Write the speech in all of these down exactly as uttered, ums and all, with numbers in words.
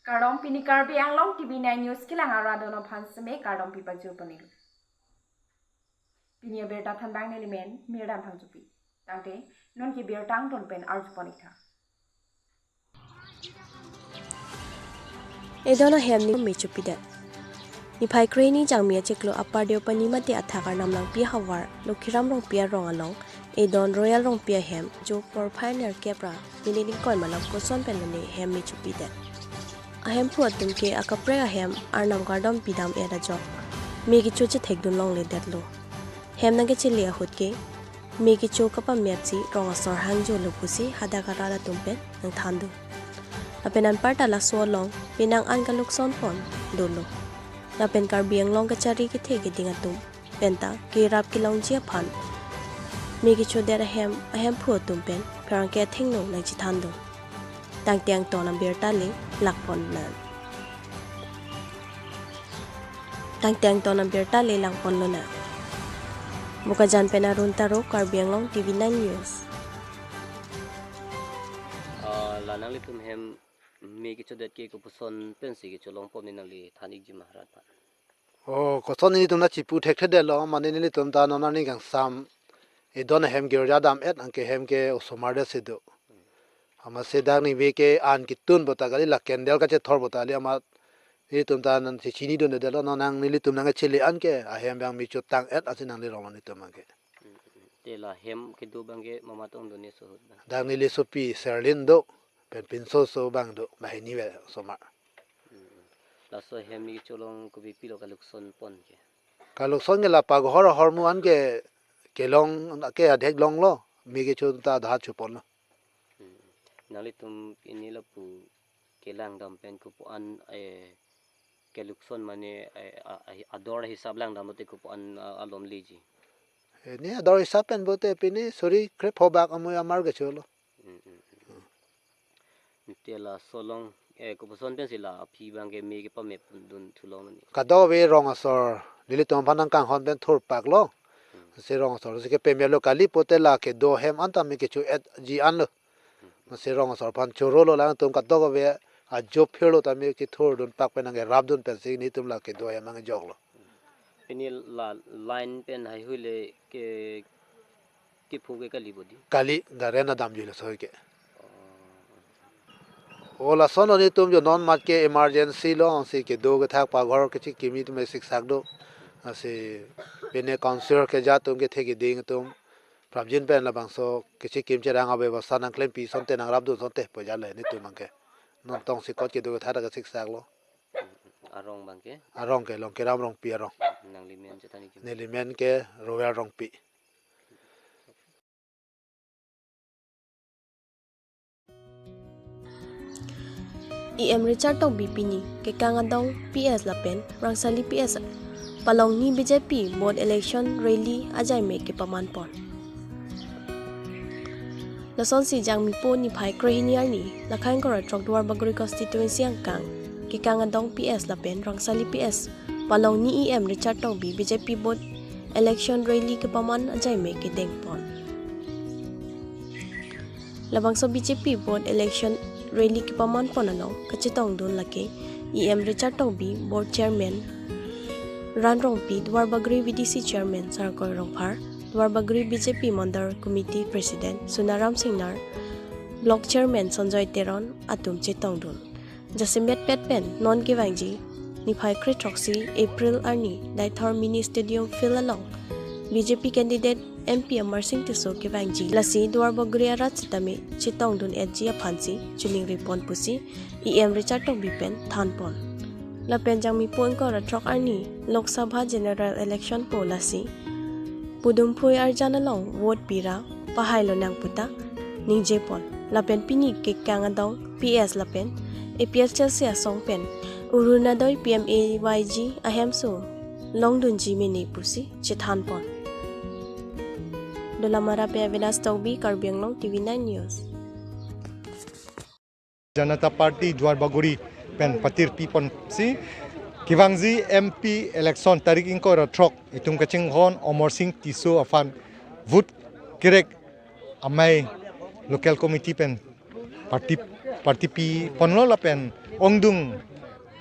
Kardom, pini Karbi Anglong T V nine News kelang arat atum aphan seme kardom pipajir ponlo. Pini abirta thanbang nelimen Mirdan Phangchopi. Tangte non ke birta angton pen arju pon-ik tha. Edon ahem ni me chopidet. Niphai krehini Jangmi achiklo Upper Deopani mate athak Arnam Langpi ahavar Lokhiram Rongpi arong along Edon Royal Rongpi ahem jo porphai nerkep ra minit ingkoi malom koson pen lone hem me chopidet. Ahemphu atum ke akaprek ahem Arnam kardom pidam-et ajok me kecho chethekdun longledetlo. Hem nangkechele ahut ke me kecho kapamepsi rong asor hangjolo pusi hadak arat atum pen nangthandun. Lapen anparta laso along penang an kalukson pon dolo. Lapen Karbi Anglong kachari kethe keding atum penta kerap kelongji aphan me kechodet ahem ahemphu atum pen pherangke athengno nangchethandun. Tangte angton abirta le langpon nang. Tangte angton abirta le langponlonang. Bokajan pen Arun Taro, Karbi Anglong T V nine News. Ah, la nanglitum hem me kechodet ke kopuson pensi kecholong pon, ne nangli than-ikji ma rat aphan? Oh, koson nelitum ta chipu thekthedetlo, mane nelitum ta non arni kangsam Edon ahem girja dam-et, anke hem ke osomar det si do. Amatsi dak ningve ke an ketun bo ta kali, la candle kachethor bo ta kali, amat nelitum ta non si chinidundedetlo, non nang nelitum nangkechele an ke ahem abang me chotang-et ansi nangle ronglo nelitum abang ke. Te la hem kedo abang ke mamat ongdunde so ahut abang? Dak neli sopi Serlin do, pen pinso so abang do, banghini ve osomar. Laso hem me kecholong kopi pilo kalukson pon ke? Kalukson ke la paghor ahormu an ke kelong ke adhek longlo, me kecho ta adha choponlo. Hmm. Nanglitum pini lapu kelang dam pen kopu an, eh, kalukson mane, eh, a-, a-, ador hisap lang dam lote kopu an, ah, alom leji? Ini ador hisap pen bote pini suri krepho bak amui amar kecholo. Hmm, hmm, hmm. Te laso along, eh, kopuson pensi la aphi abang ke me kepamepdun thu longlo ni? Kadokave rong asor nelitum aphan nangkanghon pen thurpaklo. Hmm. Si rong asor si kepameplo kali pote la kedo ahem an ta me kecho-etji anlo. Hmm. Si rong asor aphan chorolo, latum kadokave ajo phirlo ta me kethurdunpak pen nangkerapdun pensi nelitum la kedo ahem nangkejoklo. Pini la line pen haihui le ke kephu ke kali bodi? Kali, current adamjui laso ke. Oh. O lason lo nelitum jo non mat ke emergency lo, si kedo kethak paghor kachekimi atum me siksak do. Ansi pine council keja atum kethe keding atum prapjin pen labangso kachekim cherang abebostha nangklempi asonte nangrapdun asonte pu ajat le nelitum abang ke. Non tongsekot kedo kethak ta kasiksaklo. Arong abang ke? Arong ke Longkiram Rongpi arong. Nangli men chethan-ikji? Neli men ke Royal Rongpi. E M Richard Tokbi pini Kekang Adong P S lapen Rangsali P S palongni B J P booth election rally ajai me kepaman pon. Lasonsi Jangmi po niphai krehini arni, lakhai ingkoi ra throk Duarbagori constituency angkang Kekang Adong P S lapen Rangsali P S palongni E M Richard Tokbi B J P booth election rally kepaman ajai me kedeng pon. Labangso B J P booth election rally kepaman pon along kachetongdun lake E M Richard Tokbi, Board Chairman Ran Rongpi, Duarbagori V D C Chairman Sarkoi Rongphar, Duarbagori B J P Mandal Committee President Sunaram Singnar, Block Chairman Sanjoy Teron atum chetongdun. Jasemet pet pen non kevangji niphai krethroksi April arni Deithor Mini Stadium Field along B J P candidate M P Amarsing Tisso kevangji. Lasi Duarbagori arat sitame chetongdun-etji aphansi chiningri pon pusi E M Richard Tokbi pen than pon. Lapen Jangmi po ingkoi ra throk arni Lok Sabha General Election po lasi pudum phoi arjan along vote pira pahailonang puta ningje pon. Lapen pini Kekang Adong P S lapen A P H L C asong pen Orunodoi P M A Y G ahemso longdunji mene pusi chethan pon. Dolamara pen Avinash Tokbi, Karbi Anglong T V nine News. Janata Party Duarbagori pen patirpi ponsi kevangji M P election tarik ingkoi ra throk itum kachinghon Amarsing Tisso aphan vote kerek amei local committee pen party Party pi ponlo lapen ongdung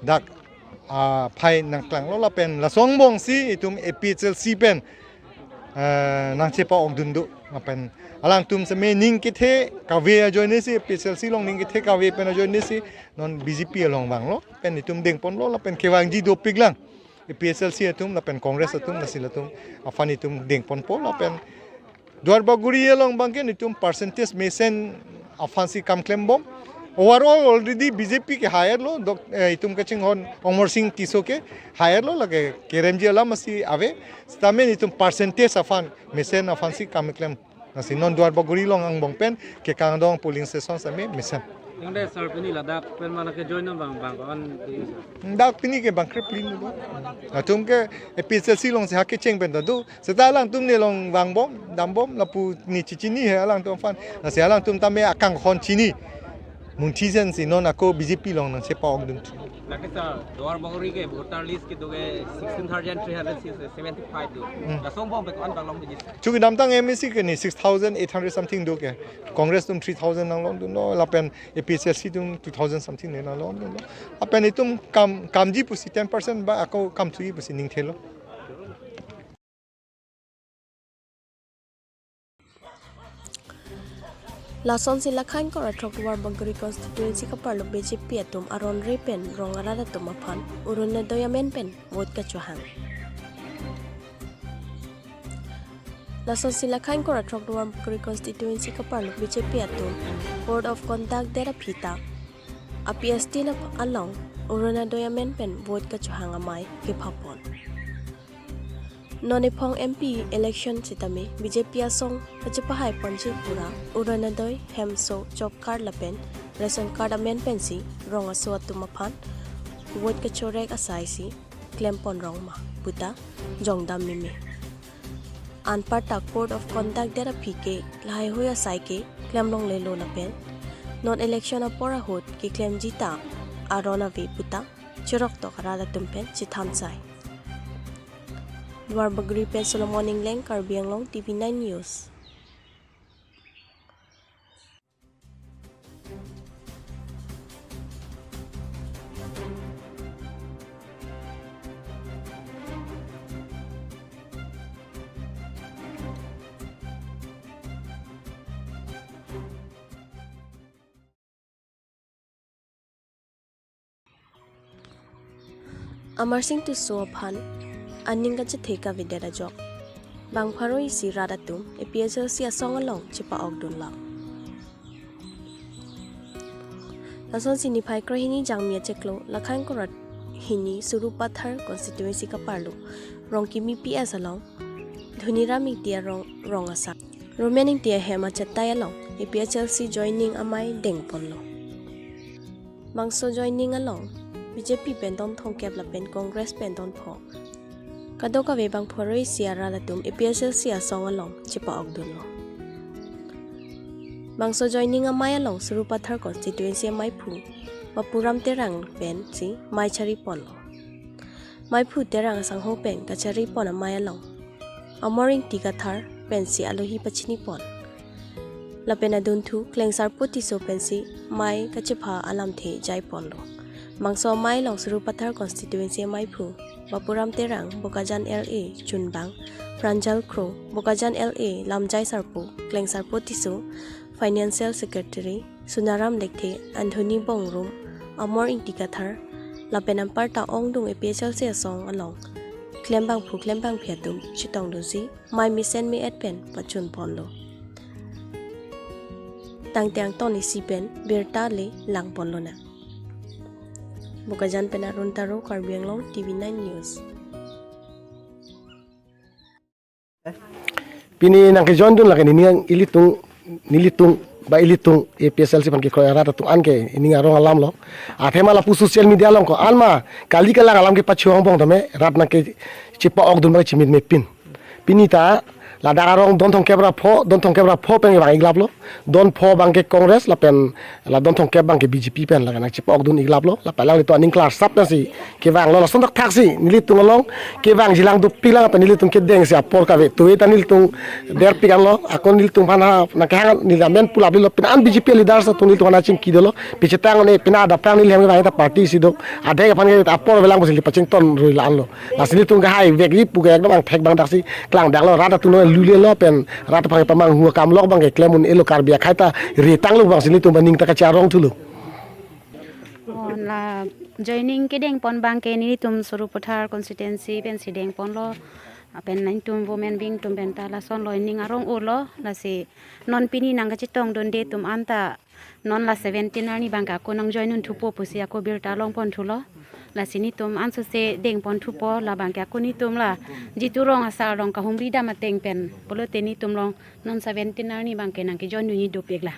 dak aphai nangklanglo lapen lason angbongsi itum A P H L C pen eh, nangchepa-okdun do. Lapen alangtum seme ning kethe kave ajoinesi, A P H L C along ning kethe kave pen ajoinesi non B J P along vanglo pen itum dengponlo lapen kevangji dopiklang. A P H L C atum lapen Congress atum lasi latum aphan itum dengponpo lapen Duarbagori along abangke itum percentage mesen aphansi kam klembom. Overall already B J P ke higher lo, dok, eh, itum kachinghon Amarsing Tisso ke higher lo, lake keremji alam asi ave. Sitame itum percentage aphan mesen aphansi kam klem. Lasi non Duarbagori along angbong pen kekang adung polling station same mesen. Yang deh sir, pini ladak pen mana ke join non bang bang kan di sir. Dak pini ke bang krepli ni do. Atum ke A P H L C alongsi ha kecheng pen ta do. Seta alangtum nelong vangbom, dambom, lapu ne chechini he alangtum aphan. Lasi alangtum tame akanghon chini. Munthi sensi non ako B J P along nangchepa-okdun. Lake sir, Duarbagori ke voter list kedo ke sixteen thousand three hundred seventy-five do. Hmm. Lason angbong pen ko-an bang long di sir. Chunki damtang M A C ke ne six thousand eight hundred something do ke. Congress atum three thousand nanglongdunlo, lapen A P H L C atum two thousand something ne nanglongdunlo. Lapen itum kam, kamji pusi ten percent ba ako kamthuji pusi ning thelo. Lasonsi Lakhain Kor Athrok Duarbagori constituency kaparlo B J P atum aron re pen rong arat atum aphan Orunodoi amen pen vote kachohang. Lasonsi Lakhain Kor Athrok Duarbagori constituency kaparlo B J P atum Code of Conduct det aphi ta a P S T na along Orunodoi amen pen vote kachohang amei kephapon. Non ephong M P election sitame B J P asong kachepahai ponji pura Orunodoi, hemso, job card lapen ration card amen pensi rong aso atum aphan vote kachorek asaisi klempon rong ma puta jongdam meme. Anparta Code of Conduct det aphi ke lahaihui asai ke klemlonglelo lapen non election apor ahut keklemji ta aron ave puta chiroktok arat atum pen chethan sai. Duarbagori pen Solomon Engleng, Karbi Anglong T V nine News. Amarsing Tisso aphan aning kachethe kavedet ajok bang pharo isi rat atum A P H L C asong along chepa-okdunlo. Lasonsi niphai krehini Jangmi achiklo Lakhain Kor Hini Sarupathar constituency kaparlo Rongkimi P S along Dhoniram Ingti arong rong asar Roman Ingti ahem achetai along A P H L C joining amei dengponlo. Bangso joining along B J P pen don thomkep lapen Congress pen don pho. Kadokave bang pharo isi arat atum A P H L C asong along chepa-okdunlo. Bangso joining amei along Sarupathar constituency ameiphu Bapuram Terang pensi mei chariponlo. Meiphu Terang asangho pen kacharipon amei along Amor Ingti Kathar pensi alohi pachinipon. Lapen adunthu Klengsarpo Tisso pensi mei kachepha alamthe jaiponlo. Bangso amei along Sarupathar constituency ameiphu Bapuram Terang, Bokajan L A chunbang Pranjal Kro, Bokajan L A lamjai sarpo Klengsarpo Tisso, Financial Secretary Sunaram Lekthe, Anthony Bongrung, Amor Ingti Kathar, lapen anparta ongdung A P H L C asong along klembangphu klembangphi atum chetongdunsi mei mesen me-et pen pachunponlo. Tangte angton isi pen birta le langponlonang. Bokajan pen Arun Taro, Karbi Anglong T V nine News. Pini nangkejoindun lake nini ilitum, nelitum, ba ilitum A P H L C aphan kekroi arat atum an ke ining arong alamlo. Athema lapu social media along ko-an ma kali kalang alam kepacho angbong tame rat nangkechepa-okdun bang chimit mepin. Pini ta Ladak arong don thomkep ra pho, don thomkep ra pho pen kevang iklap lo. Don pho abang ke Congress lapen la don thomkep abang ke B J P pen la nangchepokdun iklap lo. Lapen alanglitum aning klarsap nangsi kevang lo, lason thakthaksi nelitum along kevangji lang dopik lang pen nelitum kedengsi apor kave tuwe ta nelitum derpik anlo. Ako nelitum aphan ha nangkehang neli amen pulap lo pen an B J P leaders atum nelitum aphan chingki dolo. Pichetang ne pina adap kang neli hem kevang ta party si do. Adhe aphan ke apor avelang pusi pachington rui la-an lo. Lasi nelitum kehai vekji pu ke ekdom angthek abang daksi klangdaklo, rat atum lulelo pen rat aphan pamanghu akam lok abang ke klem un-elo, Karbi akhei ta ritang lo abang si nelitum aning ta kacharong thulo. Oh, la joining kedengpon abang ke nelitum Sarupathar constituency pensi dengponlo. Pen nangtum women wing atum pen ta lasonlo, ning arong-o lo, lasi non pini nangkachetongdunde atum anta non la seventeen arni abang ke ako nangjoin un thupo pusi ako birta longpon thulo. Lasi nelitum ansose dengpon thupo, la abang ke ako nelitum la Jitu Rong asar along kahumri dam ateng pen pulote nelitum along non seventeen arni abang ke nangkejoin unji dopik la.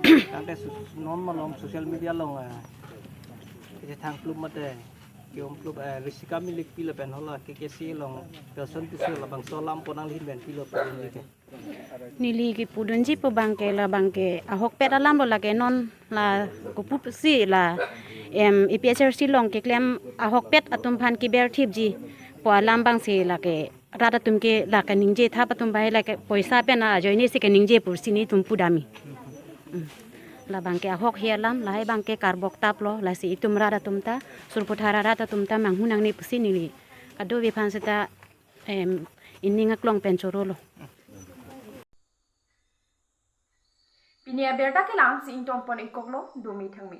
Tangte sus-, non malom social media along, eh, kethang klum mate, kiom klum, eh, Risika Milik pi lapen hala K K C along, Kelson Tisso labangso alam ponang lin pen pilo pudunji ke. Neli kepudunji pu abang ke la abang ke ahokpet alam lo, lake non la kopusi la, em, A P H L C along keklem ahokpet atum aphan keber thipji pu alam abang si lake rat atum ke la kaningje thap atum bai lake poisa pen ajoine si kaningje pusi nelitum pudamji. Hmm. La abang ke ahok he alam, lahai abang ke karbok tap lo, lasi itum rat atum ta, Sarupathar arat atum ta manghu nangne pusi neli kadokave aphan seta, em, ining aklong pen choro lo. Pini abirta ke la-ansi ingtonpon ikoklo, dome thangme.